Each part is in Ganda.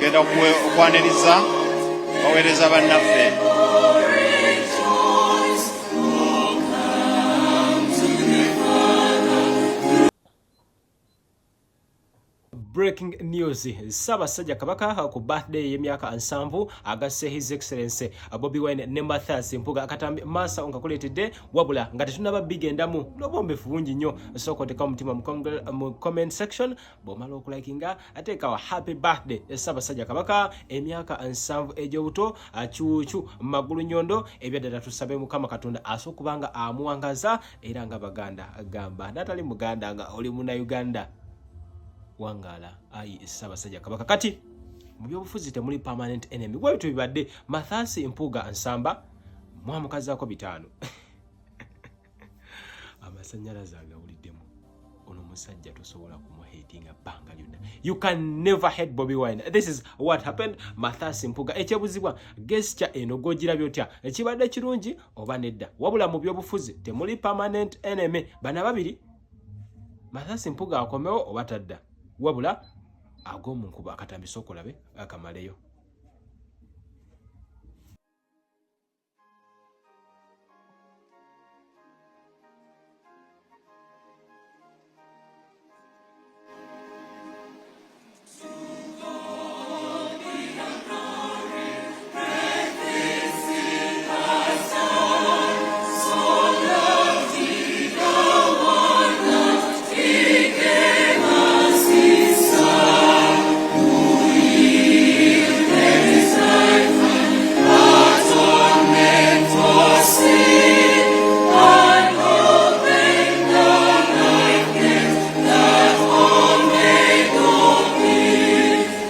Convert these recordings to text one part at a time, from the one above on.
Tugenda okwaniriza baweereza bannaffe. Breaking news: Ssaabasajja Kabaka ku birthday y'emyaka 70 agasse His Excellence Bobi Wine ne Mathias Mpuga. Akatambi maaso nga kuleetedde, wabula nga tetunaba bigendamu n'obwombefu bungi nnyo, sooka oteka omutima mu comment section. Bw'omala okulikinga, ateekawo happy birthday Ssaabasajja Kabaka, emyaka 70 egy'obuto, kyukyu magulu nyondo. Ebyaddala tusabe Mukama Katonda asobola okuba nga amuwangaza, era nga Baganda gamba n'atali Muganda nga oli Munauganda, wangaala ayi Ssaabasajja Kabaka. Kati mu byobufuzi temuli permanent enemy, bwebityo bibadde. Mathias Mpuuga Nsamba mwamukazaako 500, amasanyalaze agawuliddemu. Ono omusajja tosobola kumuhatinga bbanga lyonna. You can never hate Bobi Wine. This is what happened. Mathias Mpuuga, ekyebuzibwa, gesture eno gogirabye otya? Ekibadde kirungi oba nedda? Wabula mu byobufuzi temuli permanent enemy. Bana babiri, Mathias Mpuuga akomewo oba tadda? Wabula ag'omunkuba akatambi sookolabe akamaleyo.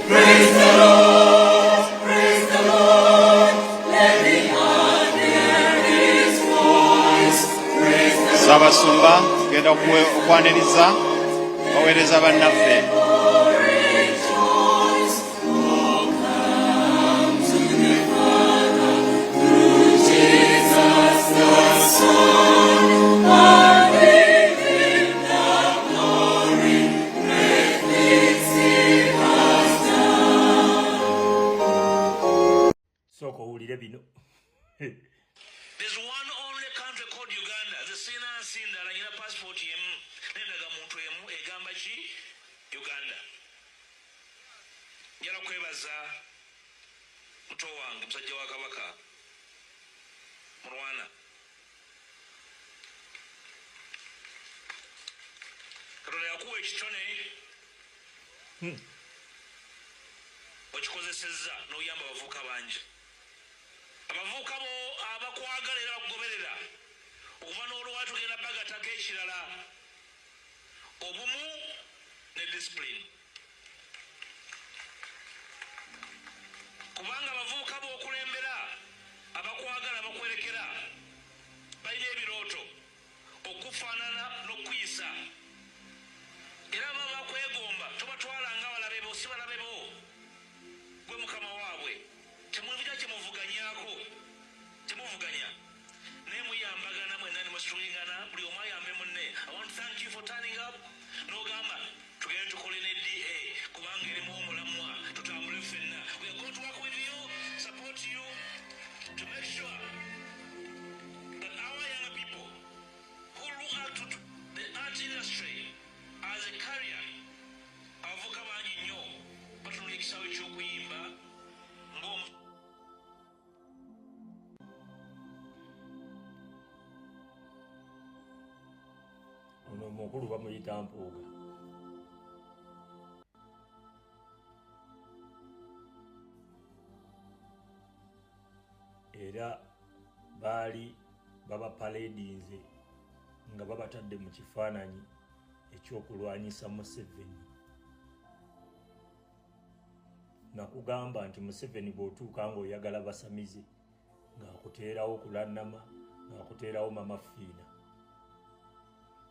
Praise the Lord, praise the Lord, let the earth hear his voice. Praise the Ssaabasumba, tugenda okwaniriza baweereza bannaffe. Rejoice, oh come to the Father, through Jesus the Son, and give him the glory, great things he has done. Sooka owulire bino. There's one only country called Uganda. Nze sirina nsi ndala, nyina passport emu n'endagamuntu emu egamba ki? Uganda. Njala kwebaza muto wange, musajja wa Kabaka Mulwana. Katonda yakuwa ekitone, okikozesezza n'oyamba abavubuka bangi. Abavubuka bo abakwagala era bakugoberera okuva n'olwali, tugenda bagatako ekirala, obumu ne discipline, kubanga abavubuka b'okulembera abakwagala bakwerekera balina ebirooto okufaanana n'okuyisa, era baba bakwegomba. Tobatwala nga balabe bo, si balabe bo, gwe mukama waabwe. Temuvuganya kyemuvuganyako, temuvuganya, naye muyambagana mwenna ne musitulingana, buli omu ayambe munne. I want to thank you for turning up n'ogamba tugende tukole ne DA kubanga erimu omulamwa, tutambule ffenna. We are going to work with you, support you to make sure that our young people who look up to the art industry as a career, abavubuka bangi nnyo batunula ekisaawe ky'okuyimba ng'omu Ono omukulu bamuyita Mpuuga. Era baali babapaledinze nga babatadde mu kifaananyi ekyokulwanyisa Museveni. Nakugamba nti Museveni bw'otuuka ng'oyagala basamize, ng'akuteerawo Kulanama, ng'akuteerawo Mama Fiina.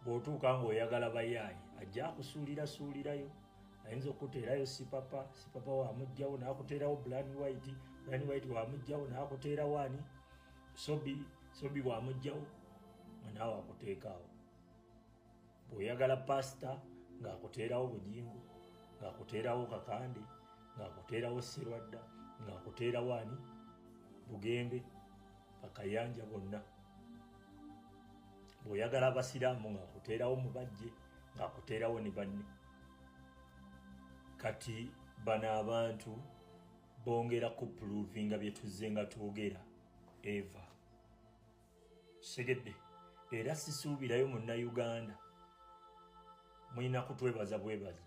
Bw'otuuka ng'oyagala bayaayi, ajja akusuulirasuulirayo, ayinza okukuteerayo Sipapa, Sipapa wamugjawo n'akuteerawo Brian White, Brian White wamugjawo n'akuteerawo ani, Sobi, Sobi wamugjawo nga naawe akuteekaawo. Bw'oyagala pasita, ng'akuteerawo Bujingo, ng'akuteerawo Kakande. Ng'akuteerawo Sserwadda, ng'akuteerawo ani, Bugembe, Bakayanja bonna. Bw'oyagala Abasiraamu ng'akuteerawo Mubajje, ng'akuteerawo ne banne. Kati bano abantu bongera kupuruvinga bye tuzze nga twogera eva Kitegedde era sisuubirayo munnayuganda mulina kutwebaza bwebaza.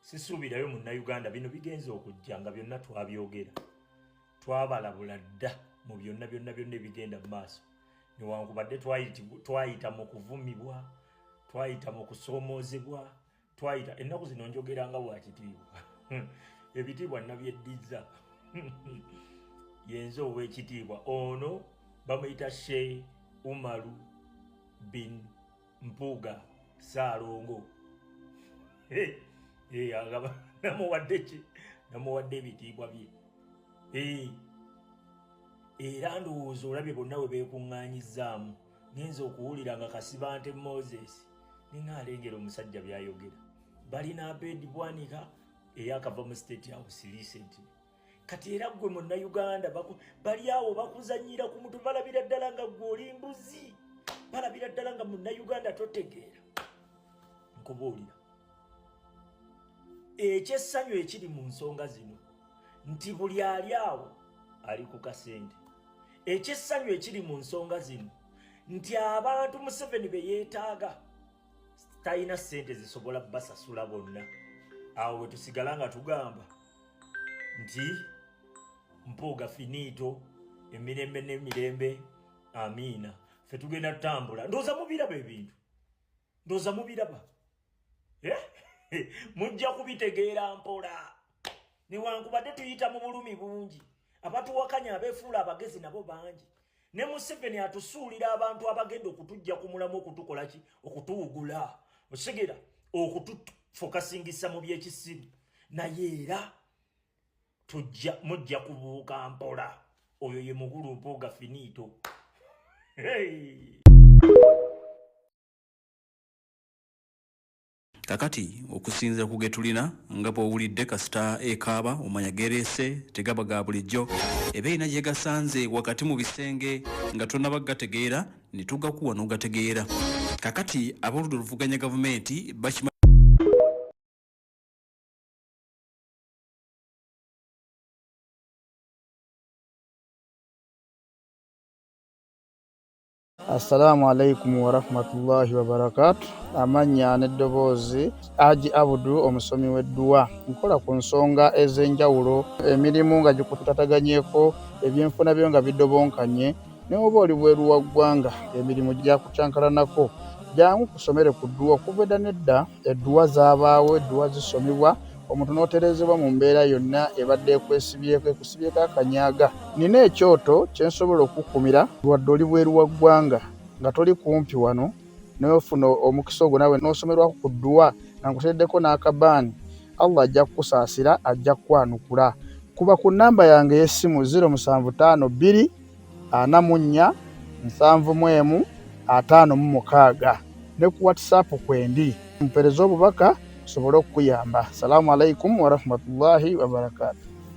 Sisuubirayo munnayuganda bino bigenza okujja nga byonna twabyogera, twabalabula dda mu byonna byonna byonna ebigenda mu maaso. Newankubadde twayita mu kuvumibwa, twayita mu kusoomoozebwa, twayita ennaku zino njogera nga bwakitiibwa ebitiibwa nabyeddizza. Yenze ow'ekitiibwa ono bamuyita Sheikh Umaru bin Mpuuga Ssaalongo. Namuwadde ki? Namuwadde ebitiibwa bye. Era ndowooza olabye bonna we beekuŋŋaanyizzaamu. Ngenze okuwulira nga Kasibante Moses ninga alengera omusajja byayogera. Balina Abed Bwanika eyakava mu State House recently. Kati era ggwe munnayuganda bali awo bakuzannyira ku mutwe, balabira ddala nga ggwe oli mbuzi, balabira ddala nga munnayuganda totegeera. Nkubuulira ekyessanyu ekiri mu nsonga zino nti buli ali awo ali ku kasente. Ekyessanyu ekiri mu nsonga zino nti abantu Museveni be yeetaaga talina ssente zisobola basasula bonna. Awo we tusigala nga tugamba nti Mpuuga finito, emirembe n'emirembe, amiina. Ffe tugenda tutambula. Ndowooza mubiraba ebintu, ndowooza mubiraba, mujja kubitegeera mpola. Newankubadde tuyita mu bulumi bungi, abatuwakanya abeefuula abagezi nabo bangi. Ne Museveni atusuulira abantu abagenda okutujja ku mulamu, okutukola ki, okutuwugula, okitegera, okutufokasingisa mu byekisiru. Naye era tujja mujja kubuuka mpola. Oyo ye mukulu Mpuuga finito. Hey. Kakati okusinziira ku getulina nga bw'owulidde, kasita ekaaba omanya gereese tegaba ga bulijjo, eba erina gyegasanze wakati mu bisenge nga tonaba gategeera ne tugakuwa n'ogategeera. Kakati ab'oludda oluvuganya gavumenti bakima Assalamu alaikum warahmatullahi wabarakatu. Amannya n'eddoboozi Haji Abudu, omusomi w'edduwa. Nkola ku nsonga ez'enjawulo, emirimu nga gikutataganyeko, ebyenfuna byo nga bidobonkanye, ne oba oli bweru wa ggwanga emirimu gyakucankalanako, jangu kusomere ku dduwa. Okuva edda n'edda edduwa zaabaawo, edduwa zisomebwa omuntu n'otereezebwa mu mbeera yonna ebadde ekwesibyeko, ekusibyeko akanyaga. Nina ekyoto kye nsobola okukukumira wadde oli bweru wa ggwanga nga toli kumpi wano, n'ofuna omukisa ogwo naawe n'osomerwako ku dduwa nga nkuteereddeko n'akabaani. Allah ajja kukusaasira, ajja kukwanukula. Kuba ku nnamba yange ey'essimu 0752 44 71 56 ne ku WhatsApp kwendi, mpeereze obubaka nsobole okukuyamba. Salaamu alaikum warahmatullahi wabarakaatu.